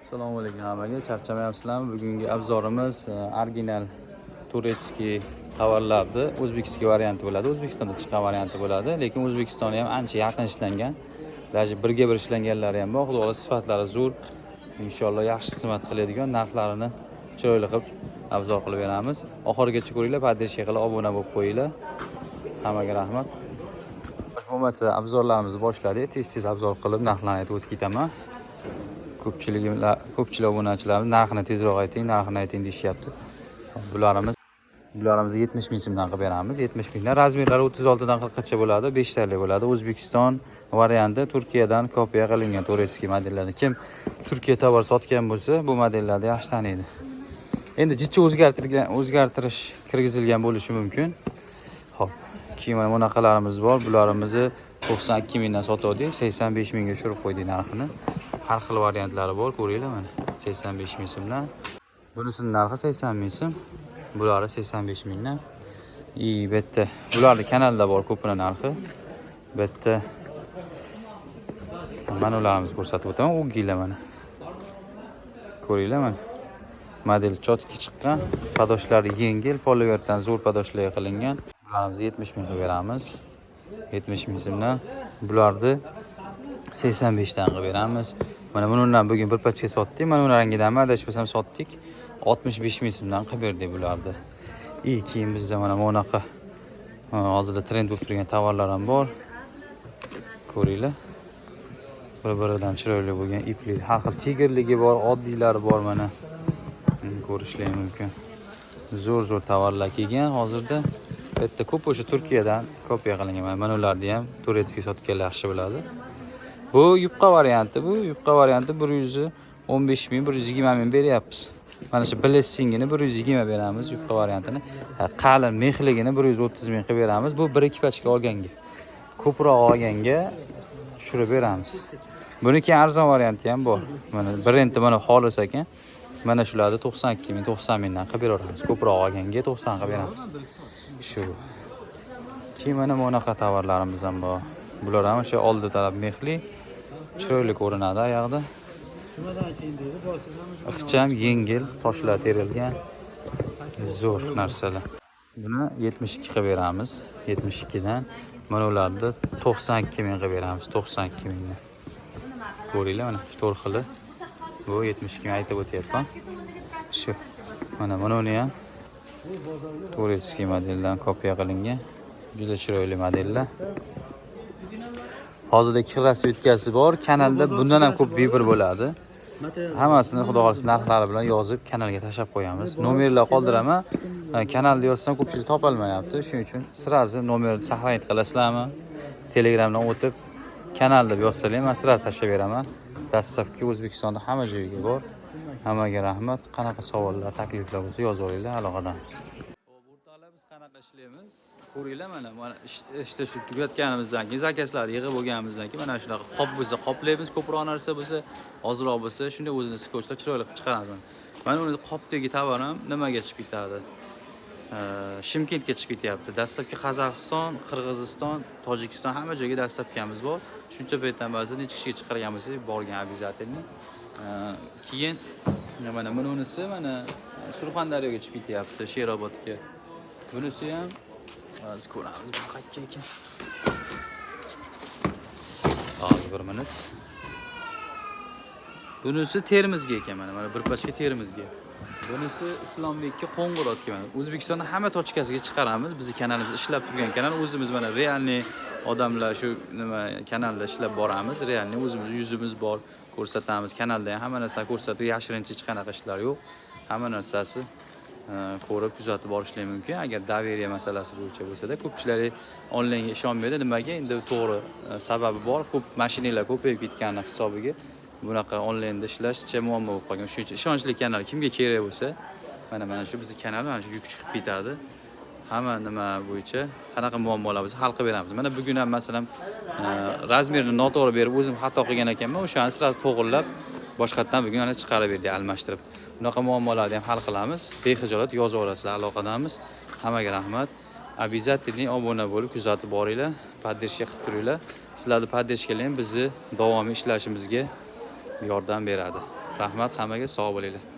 Assalomu alaykum hammaga. Charchamayapsizlarmi? Bugungi обзор imiz original турецкий tovarlarni узбекский varianti bo'ladi. O'zbekistonda chiqqan varianti bo'ladi, lekin O'zbekistonda ham ancha yaqin ishlangan. Даже birga bir ishlanganlari ham bor. Xudo xohlasa, sifatlari zo'r. Inshaalloh yaxshi xizmat qiladigan, narxlarini chiroyli qilib обзор qilib beramiz. Oxirigacha ko'ringlar, поддержка qilib obuna bo'lib qo'yinglar. Hammaga rahmat. Xo'sh, bo'lmasa обзор larimizni boshladik. Tez-tez обзор qilib narxlarni aytib o'tib ketaman. Ko'pchilik obunachilarimiz narxini tezroq ayting, narxini ayting deyishyapti. Bularimiz 70 ming so'mdan qilib beramiz. 70 mingdan, размер lari 36 dan 40 gacha bo'ladi, 5 talik bo'ladi. O'zbekiston varianti, Turkiyadan kopiya qilingan турецкий modellarni. Kim Turkiya tovar sotgan bo'lsa, bu modellarni yaxshi taniydi. Endi jicha o'zgartirgan, o'zgartirish kirgizilgan bo'lishi mumkin. Xo'p, keyin mana bunaqalarimiz bor. Bularimizni 92 mingdan sotuvdik, 85 mingga tushirib qo'ydik narxini. Har xil variantlari bor, ko'ringlar mana. 85 ming so'mdan. Bunisini narxi 80 ming so'm. Bulari 85 mingdan. И bu yerda bularni kanalda bor ko'pini narxi. Bu yerda mana ularimizni ko'rsatib o'taman. Uggilar mana. Ko'ringlar mana. Model чётко chiqqan. Подошв lari yengil, polivertan zo'r подошв larga qilingan. Bularimizni 70 ming qilib beramiz. 70 ming so'mdan. Bularni 85 dan qilib beramiz. Mana bundan bugun bir pachka sotdik. Mana buni rangidan adashmasam sotdik. 65 ming so'mdan qilib berdik bularni. И keyin bizda mana bunaqa hozirda trend bo'lib turgan tovarlar ham bor. Ko'ringlar. Bir-biridan chiroyli bo'lgan ipli, har xil tigrligi bor, oddiylari bor mana. Ko'rishlar mumkin. Zo'r zo'r tovarlar kelgan hozirda. Bu yerda ko'p o'sha Turkiyadan kopiya qilingan. Mana ularni ham турецкий sotganlar yaxshi biladi. Bu yupqa varianti, bu yupqa varianti 115 ming, 120 ming beryapmiz. Mana shu Blessingini 120 beramiz yupqa variantini. Ha, qalin mexligini 130 ming qilib beramiz. Bu bir ikki pachka olganga. Ko'proq olganga tushirib beramiz. Buni keyin arzon varianti ham bor. Mana brendi mana xolis ekan. Mana shularni 92 ming, 90 mingdan qilib beraveramiz. Ko'proq olganga 90 qilib beramiz. Shu. Keyin mana bunaqa tovarlarimiz ham bor. Bular ham o'sha oldi taraf mexli, chiroyli ko'rinadi oyog'ida. Ixcham, yengil, toshlar terilgan. Zo'r narsalar. Buni 72 qilib beramiz. 72 dan. Mana ularni 92 ming qilib beramiz, 92 mingdan. Ko'ringlar mana shu to'rt xili. Bu 72 ming aytib o'tyapman. Shu. Mana buni ham турецкий modeldan kopiya qilingan. Juda chiroyli modellar. Hozirda ikki xil расцветка si bor. Kanalda bundan ham ko'p выбор bo'ladi. Hammasini xudo xohlasa narxlari bilan yozib kanalga tashlab qo'yamiz. Nomerlar qoldiraman. Kanalda yozsam ko'pchilik topolmayapti. Shuning uchun сразу nomerni сохранить qilasizlarmi? Telegramdan o'tib kanal deb yozsalar man сразу tashlab beraman. Dastlabki O'zbekistonda hamma joyga bor. Hammaga rahmat. Qanaqa savollar, takliflar bo'lsa yozib olinglar, aloqadamiz. Xo'p, o'rtoqlar, biz qanaqa ishlaymiz? Ko'ringlar mana ishda shu tugatganimizdan keyin, заказ larni yig'ib bo'lganimizdan keyin mana shunaqa qop bo'lsa qoplaymiz, ko'proq narsa bo'lsa, ozroq bo'lsa, shunday o'zini skotchlab chiroyli qilib chiqaramiz. Mana uni qopdagi tovar ham nimaga chiqib ketadi? Shimkentga chiqib ketyapti. Dastlabki Qozog'iston, Qirg'iziston, Tojikiston, hamma joyga доставка miz bor. Shuncha paytdan ba'zi necha kishiga chiqargan bo'lsak, borgan обязательно. Keyin mana bunisi mana Surxondaryoga chiqib ketyapti, Sherobodga. Bunisi ham hozir ko'ramiz bu qayerga ekan. Hozir bir minut. Bunisi Termizga ekan mana bir pachka Termizga. Bunisi Islombekka, Qo'ng'irotga mana. O'zbekistonda hamma точка siga chiqaramiz. Bizni kanalimiz ishlab turgan kanal. O'zimiz mana реальный odamlar shu nima kanalda ishlab boramiz. Реальный o'zimiz yuzimiz bor, ko'rsatamiz. Kanalda ham hamma narsani ko'rsatib, yashirincha hech qanaqa ishlar yo'q. Hamma narsasi ko'rib, kuzatib borishlar mumkin. Agar доверие masalasi bo'yicha bo'lsa-da, ko'pchilik onlaynga ishonmaydi. Nimaga? Endi to'g'ri sababi bor. Ko'p mashinalar ko'payib ketgani hisobiga bunaqa onlaynda ishlash muammo bo'lib qolgan. Shuning uchun ishonchli kanal kimga kerak bo'lsa, mana shu bizni kanal, mana shu yuk chiqib ketadi. Hamma nima bo'yicha qanaqa muammolar bo'lsa hal qilib beramiz. Mana bugun ham masalan размер ini noto'g'ri berib o'zim xato qilgan ekanman, o'shani сразу to'g'irlab boshqatdan bugun ana chiqarib berdik almashtirib. Bunaqa muammolarni ham hal qilamiz. Bexijolat yozib olasizlar, aloqadamiz. Hammaga rahmat. Обязательно obuna bo'lib kuzatib boringlar, поддержка qilib turinglar. Sizlarni поддержка lar ham bizni davomiy ishlashimizga yordam beradi. Rahmat hammaga, sog' bo'linglar.